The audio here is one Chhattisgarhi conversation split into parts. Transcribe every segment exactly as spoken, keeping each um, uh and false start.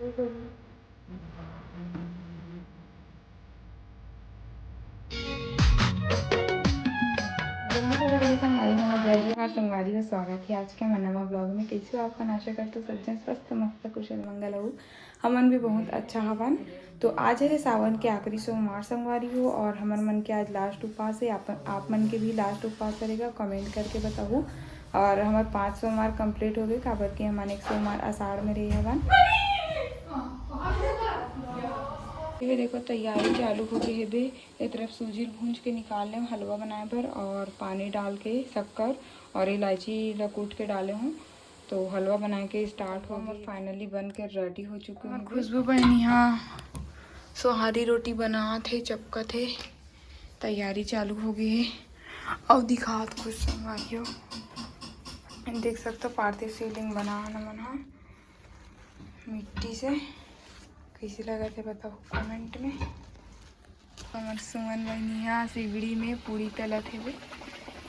जय माता दी संगवारी हो, जय जोहार संगवारी हो, स्वागत है आज के हमर नवा ब्लॉग में। कैसे हो आप मन? आशा करथों सब झन स्वस्थ, मस्त, कुशल, मंगल हो। हमन भी बहुत अच्छा हवन। तो आज हरे सावन के आखिरी सोमवार संगवारी हो, और हमर मन के आज लास्ट उपास है। आप, आप मन के भी लास्ट उपास रहेगा, कमेंट करके बताहू। और हमर पांच सोमवार कंप्लीट हो गए, काबर के हमन एक सोमवार आषाढ़ में रहे हवन। ये देखो, तैयारी चालू हो गई हेबे। ये तरफ सूजी भूंज के निकाल लेव हलवा बनाए बर, और पानी डाल के शक्कर और इलायची ला कूट के डाले हूँ। तो हलवा बनाए के स्टार्ट हो गई। फाइनली बन के रेडी हो चुके हैं। खुशबू बहनी हाँ सोहारी रोटी बनात हे, चपकत हे, तैयारी चालू हो गई है। अउ दिखात कुछ संगवारी हो, देख सकते हो पार्थिव शिवलिंग बना हमन हा मिट्टी से। कैसे लगत हे बताओ कमेंट में। हमर सुमन बहिनी हा सिगड़ी में पूरी तलत हेबे,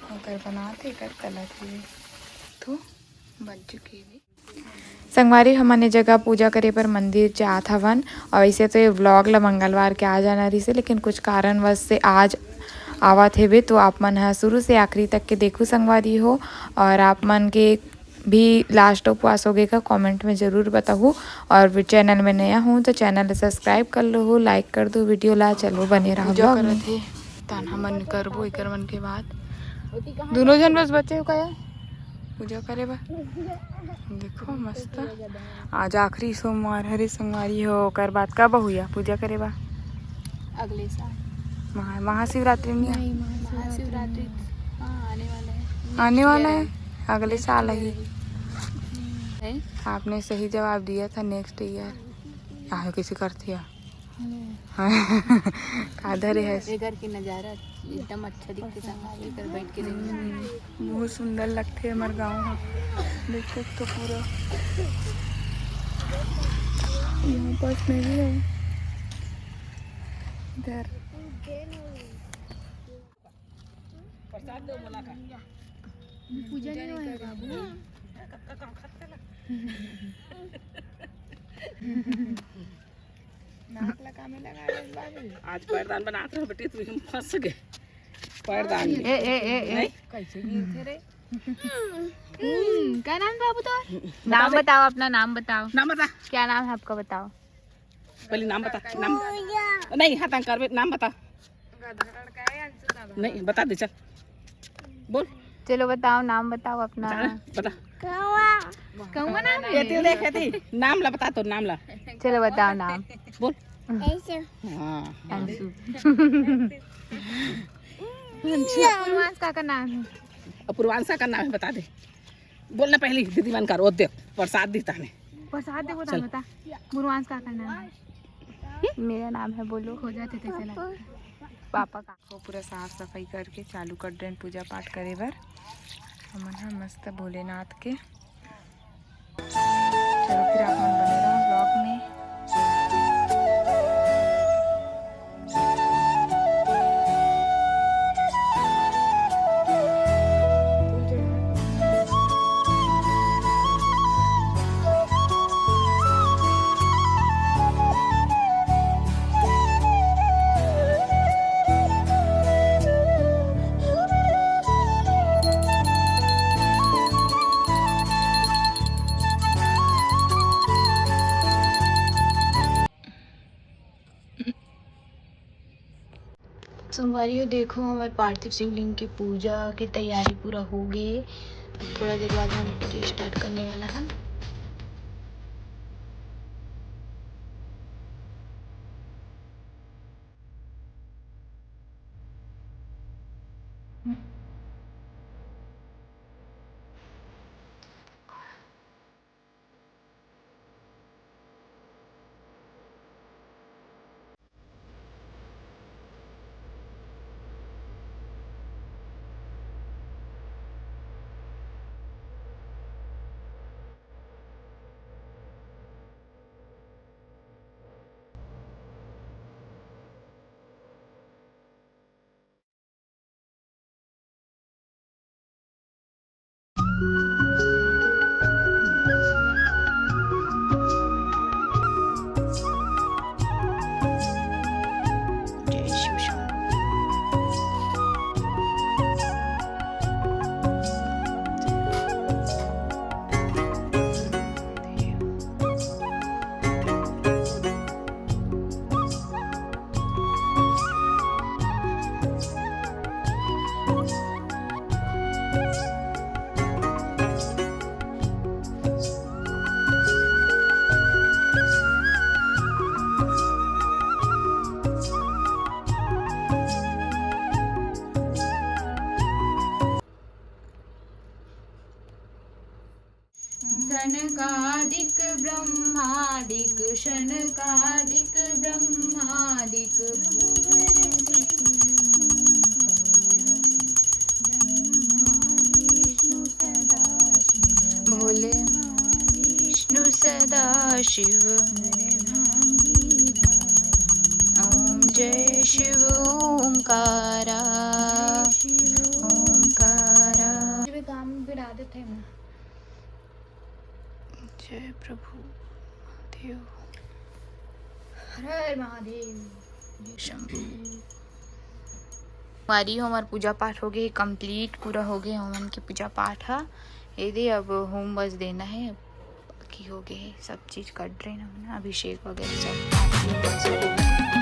ओकर बनात हे, एकर तलत हेबे। तो बन चुके हेबे। संगवारी, हमन ए जगह पूजा करे बर मंदिर जात हवन। और वैसे तो ये व्लॉग ला मंगलवार के आ जाना रहिसे, लेकिन कुछ कारणवश से आज आवत हेबे, तो आप मन ह शुरू से आखिरी तक के देखू संगवारी हो। और आप मन के भी लास्ट उपवास हो गए का कमेंट में जरूर बताहू। और चैनल में नया हूँ तो चैनल ला सब्सक्राइब कर लो, लाइक कर दो वीडियो ला। चलो बने रहो पूजा व्लॉग में। करत हे, तहन हमन करबो एकर मन के बाद। दोनों जन बस बचे हो का यार? पूजा करे बर। देखो मस्त, आज आखिरी सोमवार हरे संगवारी हो, ओकर बाद कब हुआ पूजा करे बर? अगले साल। महा-, महाशिवरात्रि नहीं है? नहीं, महाशिवरात्रि महाशिवरात्रि नहीं। हाँ, आने वाला है। आने वाला है? अगले साल ही। नहीं। आपने सही जवाब दिया था, नेक्स्ट ईयर। आयो कैसे करते हैं? का धरे हस? ए घर के नजारा एकदम अच्छा दिखथे संगवारी, एकर बैठ के देखना। बहुत सुंदर लगथे हमर गाँव ह। देख सकथो पूरा यहाँ पास में भी है इधर। प्रसाद दो मोला का। पूजा नहीं होय बाबू। नाक ला कामे लगा रहे बाबू। आज पैरदान बनात रहो बेटी, तू हम फंस गए। पैरदान में। ए, ए, ए, ए। नहीं? कैसे गिरथे रे? हम्म, क्या नाम है बाबू तो? बता नाम दे। बताओ, अपना नाम बताओ। नाम बता। क्या नाम है आपका, बताओ। पहले नाम बता, नाम। नहीं, हाथ करबे, नाम बता। नहीं, बता दे, चल। बोल। चलो बताओ, नाम बताओ अपना। बता, बता। कौआ नाम है? ये तू देख, ये तू। नाम ला बता, तो नाम ला। चलो बताओ नाम। बोल। ऐसे। हाँ, हाँ। अंशु। पूर्वांश का, का नाम है? अब पूर्वांशा का नाम है, बता दे। बोलना पहली, दीदी मन कर, ओ दे, प्रसाद दी तहने। प्रसाद दे, बता, चल। बता। पूर्वांश का, का नाम है? मेरा नाम है, बोलो। खो जाते थे, चला। पापा का। वो पूरा साफ सफाई करके चालू कर देन पूजा पाठ करे बर। हमन ह मस्त भोलेनाथ के। चलो फिर आप मन बने रहो ब्लॉग में। संगवारी हो, देखो, हमर पार्थिव शिवलिंग के पूजा के तैयारी पूरा हो गे। अब थोड़ा देर बाद हम पूजा स्टार्ट करने वाला है। सनकादिक ब्रह्मादिक शनकादिक ब्रह्मादिक भूवरसिक ब्रह्मा विष्णु सदा शिव भोले विष्णु सदा शिव ओम जय शिव ओंकारा ओंकारा काम बिना देते हैं। जय प्रभु महादेव। हर हर महादेव। शंभू। हमारी हमार पूजा पाठ हो गए कंप्लीट, पूरा हो गए हमन के पूजा पाठ ह। ये दे अब होम बस देना है, बाकी हो गए सब चीज कट रहे ना, ना अभिषेक वगैरह सब बाकी बस हो गए।